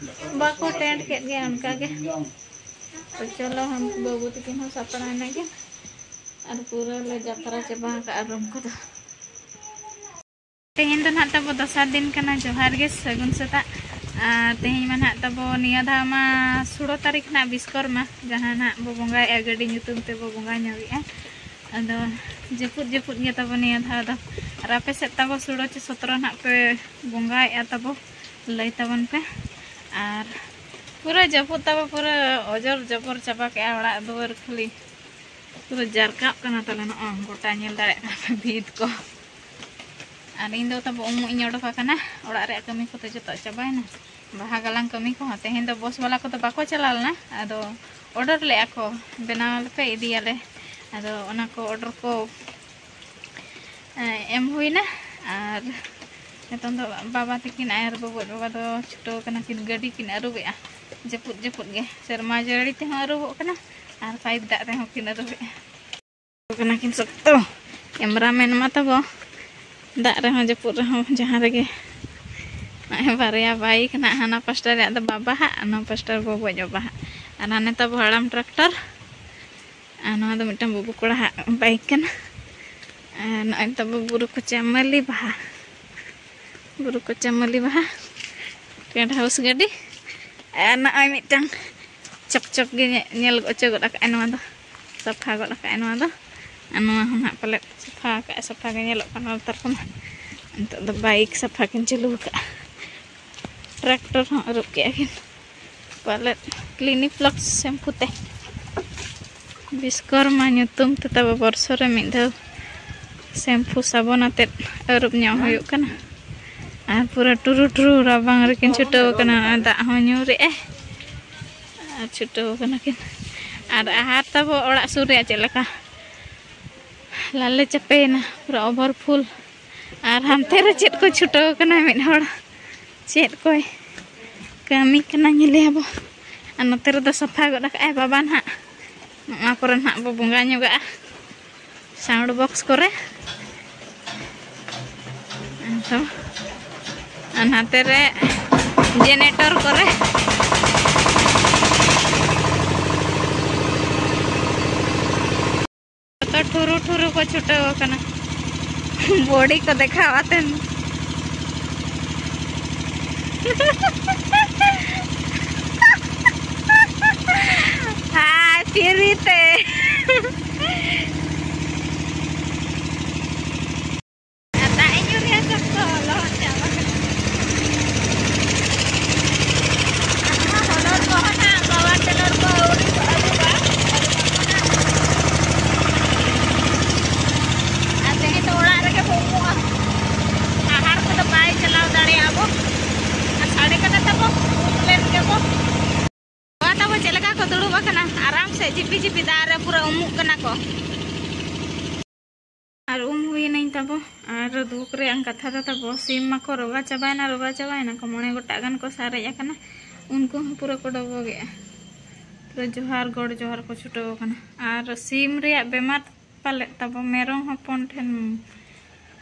ᱵᱟᱠᱚ ᱴᱮᱱᱴ ᱠᱮᱫ ᱜᱮᱭᱟ ᱚᱱᱠᱟ ᱜᱮ᱾ ᱛᱚ ᱪᱚᱞᱚ, ᱦᱟᱱᱠᱩ ᱵᱟᱹᱵᱩ ᱛᱟᱹᱠᱤᱱ ᱦᱚᱸ ᱥᱟᱯᱲᱟᱣ ᱮᱱᱟ ᱠᱤᱱ, ᱟᱨ ᱯᱩᱨᱟᱹ ᱞᱮ ᱡᱟᱛᱨᱟ ᱪᱟᱵᱟ ᱟᱠᱟᱫᱼᱟ ᱨᱩᱢ ᱠᱚᱫᱚ᱾ ᱛᱮᱦᱮᱧ ᱫᱚ ᱱᱟᱦᱟᱜ ᱛᱟᱵᱚ ᱫᱚᱥᱟᱨ ᱫᱤᱱ ᱠᱟᱱᱟ᱾ ᱡᱚᱦᱟᱨ ᱜᱮ, ᱥᱟᱹᱜᱩᱱ ᱥᱮᱛᱟᱜ᱾ ᱟᱨ ᱛᱮᱦᱮᱧ ᱢᱟ ᱱᱟᱦᱟᱜ ᱛᱟᱵᱚ, ᱱᱤᱭᱟᱹ ᱫᱷᱟᱣ ᱢᱟ ᱥᱳᱲᱳ ᱛᱟᱹᱨᱤᱠᱷ ᱱᱟᱦᱟᱜ ᱵᱤᱥᱠᱚᱨᱢᱟ, ᱡᱟᱦᱟᱸ ᱱᱟᱦᱟᱜ ᱵᱚ ᱵᱚᱸᱜᱟᱭᱮᱫᱼᱟ, ᱜᱟᱹᱰᱤ ᱧᱩᱛᱩᱢ ᱛᱮᱵᱚ ᱵᱚᱸᱜᱟ ᱧᱚᱜᱮᱜᱼᱟ᱾ ᱟᱫᱚ ᱡᱟᱹᱯᱩᱫ ᱡᱟᱹᱯᱩᱫ ᱜᱮ ᱛᱟᱵᱚ ᱱᱤᱭᱟᱹ ᱫᱷᱟᱣ ᱫᱚ᱾ ᱟᱨ ᱟᱯᱮ ᱥᱮᱫ ᱛᱟᱵᱚ ᱥᱳᱲᱳ ᱪᱮ ᱥᱚᱛᱨᱚ ᱱᱟᱦᱟᱜ ᱯᱮ ᱵᱚᱸᱜᱟᱭᱮᱫᱼᱟ ᱛᱟᱵᱚ, ᱞᱟᱹᱭ ᱛᱟᱵᱚᱱ ᱯᱮ᱾ ᱟᱨ ᱯᱩᱨᱟᱹ ᱡᱟᱹᱯᱩᱫ ᱛᱟᱵᱚ, ᱯᱩᱨᱟᱹ ᱚᱡᱚᱨ ᱡᱚᱵᱚᱨ ᱪᱟᱵᱟ ᱠᱮᱜᱼᱟ ᱚᱲᱟᱜ ᱫᱩᱣᱟᱹᱨ, ᱠᱷᱟᱹᱞᱤ ᱯᱩᱨᱟᱹ ᱡᱟᱨᱠᱟᱜ ᱠᱟᱱᱟ ᱛᱟᱞᱮ᱾ ᱱᱚᱜᱼᱚᱭ ᱜᱚᱴᱟ ᱧᱮᱞ ᱫᱟᱲᱮᱭᱟᱜ ᱠᱟᱱᱟ ᱯᱮ ᱵᱷᱤᱛ ᱠᱚ᱾ ᱟᱨ ᱤᱧ ᱫᱚ ᱛᱟᱵᱚ ᱩᱢᱩᱜ ᱤᱧ ᱚᱰᱚᱠ ᱟᱠᱟᱱᱟ, ᱚᱲᱟᱜ ᱨᱮᱭᱟᱜ ᱠᱟᱹᱢᱤ ᱠᱚᱫᱚ ᱡᱚᱛᱚ ᱪᱟᱵᱟᱭᱮᱱᱟ᱾ ᱵᱟᱦᱟ ᱜᱟᱞᱟᱝ ᱠᱟᱹᱢᱤ ᱠᱚᱦᱚᱸ, ᱛᱮᱦᱮᱧ ᱫᱚ ᱵᱚᱥ ᱵᱟᱞᱟ ᱠᱚᱫᱚ ᱵᱟᱠᱚ ᱪᱟᱞᱟᱣ ᱞᱮᱱᱟ, ᱟᱫᱚ ᱚᱰᱟᱨ ᱞᱮᱫᱼᱟ ᱠᱚ, ᱵᱮᱱᱟᱣ ᱟᱞᱮᱯᱮ, ᱤᱫᱤᱭᱟᱞᱮ᱾ ᱟᱫᱚ ᱚᱱᱟ ᱠᱚ ᱚᱰᱟᱨ ᱠᱚ, ᱮᱸ, ᱮᱢ ᱦᱩᱭᱱᱟ᱾ ᱟᱨ ᱱᱤᱛᱚᱝ ᱫᱚ ᱵᱟᱵᱟ ᱛᱟᱹᱠᱤᱱ ᱟᱨ ᱵᱟᱵᱟ, ᱵᱟᱵᱟ ᱫᱚ ᱪᱷᱩᱴᱟᱹᱣ ᱠᱟᱱᱟ ᱠᱤᱱ, ᱜᱟᱹᱰᱤ ᱠᱤᱱ ᱟᱹᱨᱩᱵᱮᱜᱼᱟ᱾ ᱡᱟᱹᱯᱩᱫ ᱡᱟᱹᱯᱩᱫ ᱜᱮ, ᱥᱮᱨᱢᱟ ᱡᱟᱹᱲᱤ ᱛᱮᱦᱚᱸ ᱟᱹᱨᱩᱵᱚᱜ ᱠᱟᱱᱟ ᱟᱨ ᱯᱟᱭᱤᱯ ᱫᱟᱜ ᱛᱮᱦᱚᱸ ᱠᱤᱱ ᱟᱹᱨᱩᱵᱮᱜᱼᱟ᱾ ᱠᱟᱱᱟ ᱠᱤᱱ ᱥᱚᱠᱛᱚ᱾ ᱠᱮᱢᱨᱟ ᱢᱮᱱ ᱢᱟ ᱛᱟᱵᱚ ᱫᱟᱜ ᱨᱮᱦᱚᱸ ᱡᱟᱹᱯᱩᱫ ᱨᱮᱦᱚᱸ ᱡᱟᱦᱟᱸ ᱨᱮᱜᱮ᱾ ᱱᱚᱜᱼᱚᱭ ᱵᱟᱨᱭᱟ ᱵᱟᱭᱤᱠ ᱱᱟᱜ, ᱦᱟᱱᱟ ᱯᱟᱥᱴᱟ ᱨᱮᱭᱟᱜ ᱫᱚ ᱵᱟᱵᱟ ᱦᱟᱜ, ᱱᱚᱣᱟ ᱯᱟᱥᱴᱟ ᱨᱮ ᱵᱚᱵᱚᱡ ᱵᱟᱵᱟ ᱦᱟᱜ᱾ ᱟᱨ ᱦᱟᱱᱮ ᱛᱟᱵᱚ ᱦᱟᱲᱟᱢ ᱴᱨᱟᱠᱴᱚᱨ, ᱟᱨ ᱱᱚᱣᱟ ᱫᱚ ᱢᱤᱫᱴᱟᱝ ᱵᱟᱹᱵᱩ ᱠᱚᱲᱟ ᱦᱟᱜ ᱵᱟᱭᱤᱠ ᱠᱟᱱᱟ᱾ ᱟᱨ ᱱᱚᱜᱼᱚᱭ ᱛᱟᱵᱚ ᱵᱩᱨᱩ ᱠᱚᱪᱟ ᱢᱟᱹᱞᱤ ᱵᱟᱦᱟ, ᱵᱩᱨᱩ ᱠᱚᱪᱟ ᱢᱟᱹᱞᱤ ᱵᱟᱦᱟ, ᱴᱮᱱᱴ ᱦᱟᱣᱩᱥ ᱜᱟᱹᱰᱤ᱾ ᱟᱨ ᱱᱚᱜᱼᱚᱭ ᱢᱤᱫᱴᱟᱝ ᱪᱚᱠ ᱪᱚᱠ ᱜᱮ ᱧᱮ-, ᱧᱮᱞ ᱚᱪᱚ ᱜᱚᱫ ᱟᱠᱟᱫᱼᱟᱭ ᱱᱚᱣᱟ ᱫᱚ, ᱥᱟᱯᱷᱟ ᱜᱚᱫ ᱟᱠᱟᱫᱼᱟᱭ ᱱᱚᱣᱟ ᱫᱚ᱾ ᱟᱨ ᱱᱚᱣᱟ ᱦᱚᱸ ᱱᱟᱦᱟᱜ ᱯᱟᱞᱮᱫ ᱥᱟᱯᱷᱟ ᱟᱠᱟᱫᱼᱟᱭ, ᱥᱟᱯᱷᱟ ᱜᱮ ᱧᱮᱞᱚᱜ ᱠᱟᱱᱟ ᱞᱟᱛᱟᱨ ᱠᱷᱚᱱ᱾ ᱱᱤᱛᱚᱜ ᱫᱚ ᱵᱟᱭᱤᱠ ᱥᱟᱯᱷᱟ ᱠᱤᱱ ᱪᱟᱹᱞᱩ ᱟᱠᱟᱫᱼᱟ, ᱴᱨᱟᱠᱴᱚᱨ ᱦᱚᱸ ᱟᱹᱨᱩᱵ ᱠᱮᱫᱼᱟ ᱠᱤᱱ ᱯᱟᱞᱮᱫ᱾ ᱠᱞᱤᱱᱤᱠ ᱯᱞᱟᱥ ᱥᱮᱢᱯᱩ ᱛᱮ ᱵᱤᱥᱠᱚᱨᱢᱟ ᱧᱩᱛᱩᱢ ᱛᱮ ᱛᱟᱵᱚ ᱵᱚᱨᱥᱚ ᱨᱮ ᱢᱤᱫ ᱫᱷᱟᱣ ᱥᱮᱢᱯᱩ ᱥᱟᱵᱚᱱ ᱟᱛᱮᱫ ᱟᱹᱨᱩᱵ ᱧᱚᱜ ᱦᱩᱭᱩᱜ ᱠᱟᱱᱟ᱾ ᱟᱨ ᱯᱩᱨᱟᱹ ᱴᱩᱨᱩ ᱴᱩᱨᱩ ᱨᱟᱵᱟᱝ ᱨᱮᱠᱤᱱ ᱪᱷᱩᱴᱟᱹᱣ ᱟᱠᱟᱱᱟ᱾ ᱟᱨ ᱫᱟᱜ ᱦᱚᱸ ᱧᱩᱨᱮᱜᱼᱟᱭ ᱟᱨ ᱪᱷᱩᱴᱟᱹᱣ ᱟᱠᱟᱱᱟ ᱠᱤᱱ᱾ ᱟᱨ ᱟᱦᱟᱨ ᱛᱟᱵᱚ ᱚᱲᱟᱜ ᱥᱩᱨ ᱨᱮᱭᱟᱜ ᱪᱮᱫ ᱞᱮᱠᱟ? ᱞᱟᱞᱮ ᱪᱟᱯᱮᱭᱮᱱᱟ ᱯᱩᱨᱟᱹ ᱚᱵᱷᱟᱨ ᱯᱷᱩᱞ᱾ ᱟᱨ ᱦᱟᱱᱛᱮ ᱨᱮ ᱪᱮᱫ ᱠᱚ ᱪᱷᱩᱴᱟᱹᱣ ᱠᱟᱱᱟ ᱢᱤᱫ ᱦᱚᱲ, ᱪᱮᱫ ᱠᱚᱭ ᱠᱟᱹᱢᱤ ᱠᱟᱱᱟ ᱧᱮᱞᱮᱭᱟᱵᱚ᱾ ᱟᱨ ᱱᱚᱛᱮ ᱨᱮᱫᱚ ᱥᱟᱯᱷᱟ ᱜᱚᱫ ᱟᱠᱟᱫᱼᱟᱭ ᱵᱟᱵᱟ ᱱᱟᱦᱟᱜ᱾ ᱱᱚᱣᱟ ᱠᱚᱨᱮ ᱱᱟᱦᱟᱜ ᱵᱚ ᱵᱚᱸᱜᱟ ᱧᱚᱜᱟᱜᱼᱟ, ᱥᱟᱣᱩᱱᱰ ᱵᱚᱠᱥ ᱠᱚᱨᱮ᱾ ᱮᱱᱠᱷᱟᱱ ᱟᱨ ᱱᱟᱛᱮ ᱨᱮ ᱡᱮᱱᱮᱴᱚᱨ ᱠᱚᱨᱮ ᱡᱚᱛᱚ ᱴᱷᱩᱨᱩ ᱴᱷᱩᱨᱩ ᱠᱚ ᱪᱷᱩᱴᱟᱹᱣ ᱟᱠᱟᱱᱟ᱾ ᱵᱚᱰᱤ ᱠᱚ ᱫᱮᱠᱷᱟᱣ ᱟᱛᱮᱱ᱾ ᱦᱟᱭ, ᱯᱷᱤᱨᱤ ᱛᱮ᱾ ᱟᱨ ᱫᱟᱜ ᱤᱧ ᱧᱩ ᱨᱮᱭᱟᱜ ᱥᱚᱠᱛᱚ ᱞᱚᱦᱚᱫ ᱪᱟᱵᱟ ᱠᱟᱱᱟ᱾ ᱟᱨ ᱱᱚᱣᱟ ᱦᱚᱞᱚᱨ ᱠᱚᱦᱚᱸ ᱱᱟᱜ ᱯᱟᱣᱟᱨ ᱴᱤᱞᱟᱨ ᱠᱚ ᱟᱹᱣᱨᱤ ᱠᱚ ᱟᱹᱨᱩᱵᱟ᱾ ᱟᱨ ᱛᱮᱦᱮᱧ ᱫᱚ ᱚᱲᱟᱜ ᱨᱮᱜᱮ ᱵᱚ ᱩᱢᱩᱜᱼᱟ᱾ ᱟᱦᱟᱨ ᱠᱚᱫᱚ ᱵᱟᱭ ᱪᱟᱞᱟᱣ ᱫᱟᱲᱮᱭᱟᱜᱼᱟ ᱵᱚ᱾ ᱟᱨ ᱥᱟᱰᱮ ᱠᱟᱱᱟ ᱛᱟᱵᱚ, ᱩᱢ ᱞᱮᱱ ᱜᱮᱵᱚ᱾ ᱵᱟᱵᱟ ᱛᱟᱵᱚ ᱪᱮᱫ ᱞᱮᱠᱟ ᱠᱚ ᱫᱩᱲᱩᱵ ᱟᱠᱟᱱᱟ, ᱟᱨᱟᱢ ᱥᱮ ᱡᱷᱤᱯᱤ ᱡᱷᱤᱯᱤ ᱫᱟᱜ ᱨᱮ ᱯᱩᱨᱟᱹ ᱩᱢᱩᱜ ᱠᱟᱱᱟ ᱠᱚ᱾ ᱟᱨ ᱩᱢ ᱦᱩᱭᱱᱟᱹᱧ ᱛᱟᱵᱚ, ᱟᱨ ᱫᱩᱠ ᱨᱮᱭᱟᱜ ᱠᱟᱛᱷᱟ ᱫᱚ ᱛᱟᱵᱚ, ᱥᱤᱢ ᱢᱟᱠᱚ ᱨᱚᱜᱟ ᱪᱟᱵᱟᱭᱮᱱᱟ, ᱨᱚᱜᱟ ᱪᱟᱵᱟᱭᱮᱱᱟ ᱠᱚ, ᱢᱚᱬᱮ ᱜᱚᱴᱟᱜ ᱜᱟᱱ ᱠᱚ ᱥᱟᱨᱮᱡ ᱟᱠᱟᱱᱟ, ᱩᱱᱠᱩ ᱦᱚᱸ ᱯᱩᱨᱟᱹ ᱠᱚ ᱰᱚᱵᱚᱜᱮᱜᱼᱟ᱾ ᱯᱩᱨᱟᱹ ᱡᱚᱦᱟᱨ, ᱜᱚᱰ ᱡᱚᱦᱟᱨ ᱠᱚ ᱪᱷᱩᱴᱟᱹᱣ ᱟᱠᱟᱱᱟ᱾ ᱟᱨ ᱥᱤᱢ ᱨᱮᱭᱟᱜ ᱵᱮᱢᱟᱨ ᱯᱟᱞᱮᱫ ᱛᱟᱵᱚ ᱢᱮᱨᱚᱢ ᱦᱚᱯᱚᱱ ᱴᱷᱮᱱ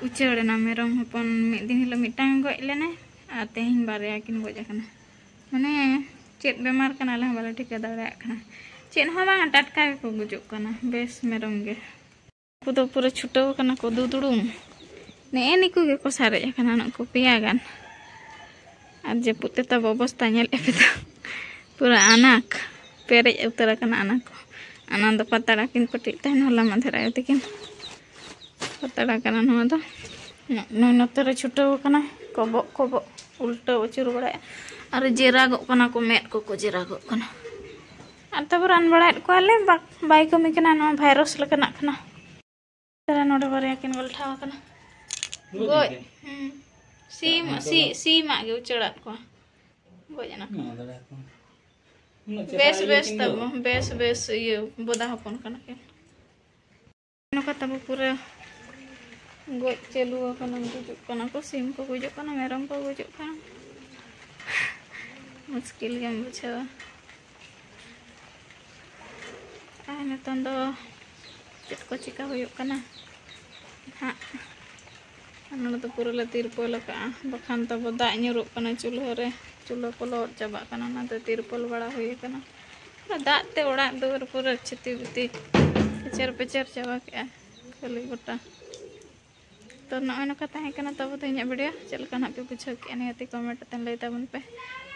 ᱩᱪᱟᱹᱲ ᱮᱱᱟ᱾ ᱢᱮᱨᱚᱢ ᱦᱚᱯᱚᱱ ᱢᱤᱫ ᱫᱤᱱ ᱦᱤᱞᱳᱜ ᱢᱤᱫᱴᱟᱝ ᱜᱚᱡ ᱞᱮᱱᱟᱭ, ᱟᱨ ᱛᱮᱦᱮᱧ ᱵᱟᱨᱭᱟ ᱠᱤᱱ ᱜᱚᱡ ᱟᱠᱟᱱᱟ᱾ ᱢᱟᱱᱮ ᱪᱮᱫ ᱵᱮᱢᱟᱨ ᱠᱟᱱᱟ ᱟᱞᱮ ᱦᱚᱸ ᱵᱟᱞᱮ ᱴᱷᱤᱠᱟᱹ ᱫᱟᱲᱮᱭᱟᱜ ᱠᱟᱱᱟ᱾ ᱪᱮᱫ ᱦᱚᱸ ᱵᱟᱝ, ᱴᱟᱴᱠᱟ ᱜᱮᱠᱚ ᱜᱩᱡᱩᱜ ᱠᱟᱱᱟ ᱵᱮᱥ ᱢᱮᱨᱚᱢ ᱜᱮ᱾ ᱩᱱᱠᱩ ᱫᱚ ᱯᱩᱨᱟᱹ ᱪᱷᱩᱴᱟᱹᱣ ᱠᱟᱱᱟ ᱠᱚ ᱫᱩᱫᱲᱩᱢ᱾ ᱱᱮᱜᱼᱮ ᱱᱤᱠᱩ ᱜᱮᱠᱚ ᱥᱟᱨᱮᱡ ᱟᱠᱟᱱᱟ, ᱱᱩᱠᱩ ᱯᱮᱭᱟ ᱜᱟᱱ᱾ ᱟᱨ ᱡᱟᱹᱯᱩᱫ ᱛᱮ ᱛᱟᱵᱚ ᱚᱵᱚᱥᱛᱟ ᱧᱮᱞᱮᱫ ᱯᱮ ᱛᱚ, ᱯᱩᱨᱟᱹ ᱟᱱᱟᱠ, ᱯᱮᱨᱮᱡ ᱩᱛᱟᱹᱨ ᱟᱠᱟᱱᱟ ᱟᱱᱟ ᱠᱚ᱾ ᱟᱱᱟ ᱫᱚ ᱯᱟᱛᱲᱟ ᱠᱤᱱ ᱯᱟᱹᱴᱤᱡ ᱛᱟᱦᱮᱱ, ᱦᱚᱞᱟ ᱢᱟᱫᱷᱮᱨ ᱟᱭᱳ ᱛᱟᱹᱠᱤᱱ ᱯᱟᱛᱲᱟ ᱠᱟᱱᱟ ᱱᱚᱣᱟ ᱫᱚ᱾ ᱱᱚᱜᱼᱚᱭ ᱱᱚᱛᱮ ᱨᱮ ᱪᱷᱩᱴᱟᱹᱣ ᱟᱠᱟᱱᱟ, ᱠᱚᱵᱚᱜ ᱠᱚᱵᱚᱜ ᱩᱞᱴᱟᱹᱣ ᱟᱹᱪᱩᱨ ᱵᱟᱲᱟᱭᱟ᱾ ᱟᱨ ᱡᱮᱨᱟᱜᱚᱜ ᱠᱟᱱᱟ ᱠᱚ, ᱢᱮᱫ ᱠᱚᱠᱚ ᱡᱮᱨᱟᱜᱚᱜ ᱠᱟᱱᱟ᱾ ᱟᱨ ᱛᱟᱯᱚᱨ ᱨᱟᱱ ᱵᱟᱲᱟᱭᱮᱫ ᱠᱚᱣᱟᱞᱮ, ᱵᱟ-, ᱵᱟᱭ ᱠᱟᱹᱢᱤ ᱠᱟᱱᱟ, ᱱᱚᱣᱟ ᱵᱷᱟᱭᱨᱟᱥ ᱞᱮᱠᱟᱱᱟᱜ ᱠᱟᱱᱟ᱾ ᱛᱟᱦᱞᱮ ᱱᱚᱰᱮ ᱵᱟᱨᱭᱟ ᱠᱤᱱ ᱜᱚᱞᱴᱷᱟᱣ ᱟᱠᱟᱱᱟ᱾ ᱜᱚᱡ ᱜᱚᱡ᱾ ᱮᱱᱛᱮ? ᱦᱩᱸ᱾ ᱥᱤᱢ, ᱟᱫᱚ ᱥᱤ-, ᱥᱤᱢᱟᱜ ᱜᱮ ᱩᱪᱟᱹᱲᱟᱫ ᱠᱚᱣᱟ᱾ ᱜᱚᱡ ᱮᱱᱟ ᱠᱚ᱾ ᱱᱚᱣᱟ ᱫᱚ ᱵᱮᱥ ᱠᱚ᱾ ᱩᱱᱟᱹᱜ ᱪᱮᱦᱨᱟ ᱵᱮᱥ ᱤᱭᱟᱹ ᱠᱤᱱ ᱫᱚ᱾ ᱛᱟᱵᱚ, ᱵᱮᱥ ᱵᱮᱥ ᱤᱭᱟᱹ ᱵᱚᱫᱟ ᱦᱚᱯᱚᱱ ᱠᱟᱱᱟ ᱠᱤᱱ᱾ ᱛᱟᱵᱚ ᱯᱩᱨᱟᱹ ᱜᱚᱡ ᱪᱟᱹᱞᱩ ᱟᱠᱟᱱᱟ, ᱜᱩᱡᱩᱜ ᱠᱟᱱᱟ ᱠᱚ, ᱥᱤᱢ ᱠᱚ ᱜᱩᱡᱩᱜ ᱠᱟᱱᱟ, ᱢᱮᱨᱚᱢ ᱠᱚ ᱜᱩᱡᱩᱜ ᱠᱟᱱᱟ᱾ ᱢᱩᱥᱠᱤᱞ ᱜᱮᱢ ᱵᱩᱡᱷᱟᱹᱣᱟ᱾ ᱟᱨ ᱱᱤᱛᱚᱝ ᱫᱚ ᱪᱮᱫ ᱠᱚ ᱪᱤᱠᱟ ᱦᱩᱭᱩᱜ ᱠᱟᱱᱟ ᱦᱟᱸᱜ? ᱟᱨ ᱱᱚᱰᱮ ᱫᱚ ᱯᱩᱨᱟᱹ ᱞᱮ ᱛᱤᱨᱯᱚᱞ ᱟᱠᱟᱜᱼᱟ, ᱵᱟᱠᱷᱟᱱ ᱛᱟᱵᱚ ᱫᱟᱜ ᱧᱩᱨᱩᱜ ᱠᱟᱱᱟ ᱪᱩᱞᱦᱟᱹ ᱨᱮ, ᱪᱩᱞᱦᱟᱹ ᱠᱚ ᱞᱚᱦᱚᱫ ᱪᱟᱵᱟᱜ ᱠᱟᱱᱟ, ᱚᱱᱟᱛᱮ ᱛᱤᱨᱯᱚᱞ ᱵᱟᱲᱟ ᱦᱩᱭ ᱟᱠᱟᱱᱟ᱾ ᱯᱩᱨᱟᱹ ᱫᱟᱜ ᱛᱮ ᱚᱲᱟᱜ ᱫᱩᱣᱟᱹᱨ ᱯᱩᱨᱟᱹ ᱪᱷᱤᱛᱤ ᱵᱤᱛᱤ ᱯᱮᱪᱮᱨ ᱯᱮᱪᱮᱨ ᱪᱟᱵᱟ ᱠᱮᱜᱼᱟ, ᱠᱷᱟᱹᱞᱤ ᱜᱚᱴᱟ᱾ ᱛᱚ ᱱᱚᱜᱼᱚᱭ ᱱᱚᱝᱠᱟ ᱛᱟᱦᱮᱸ ᱠᱟᱱᱟ ᱛᱟᱵᱚ ᱛᱮᱦᱮᱧᱟᱜ ᱵᱷᱤᱰᱤᱭᱳ᱾ ᱪᱮᱫ ᱞᱮᱠᱟ ᱱᱟᱦᱟᱜ ᱯᱮ ᱵᱩᱡᱷᱟᱹᱣ ᱠᱮᱜᱼᱟ, ᱱᱤᱦᱟᱹᱛᱤ ᱠᱚᱢᱮᱱᱴ ᱠᱟᱛᱮ ᱞᱟᱹᱭ ᱛᱟᱵᱚᱱ ᱯᱮ᱾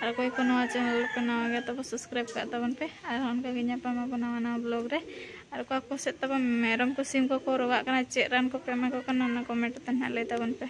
ᱟᱨ ᱚᱠᱚᱭ ᱠᱚ ᱱᱚᱣᱟ ᱪᱮᱱᱮᱞ ᱨᱮᱯᱮ ᱱᱟᱣᱟ ᱜᱮᱭᱟ, ᱛᱚᱵᱮ ᱥᱟᱵᱥᱠᱨᱟᱭᱤᱵ ᱠᱟᱜ ᱛᱟᱵᱚᱱ ᱯᱮ᱾ ᱟᱨ ᱚᱱᱠᱟ ᱜᱮ ᱧᱟᱯᱟᱢ ᱟᱵᱚ ᱱᱟᱣᱟ ᱱᱟᱣᱟ ᱵᱞᱚᱜ ᱨᱮ᱾ ᱟᱨ ᱚᱠᱟ ᱠᱚ ᱥᱮᱫ ᱛᱟᱵᱚᱱ ᱢᱮᱨᱚᱢ ᱠᱚ ᱥᱤᱢ ᱠᱚᱠᱚ ᱨᱚᱜᱟᱜ ᱠᱟᱱᱟ, ᱪᱮᱫ ᱨᱟᱱ ᱠᱚᱯᱮ ᱮᱢᱟ ᱠᱚ ᱠᱟᱱᱟ, ᱚᱱᱟ ᱠᱚᱢᱮᱱᱴ ᱠᱟᱛᱮ ᱱᱟᱦᱟᱜ ᱞᱟᱹᱭ ᱛᱟᱵᱚᱱ ᱯᱮ᱾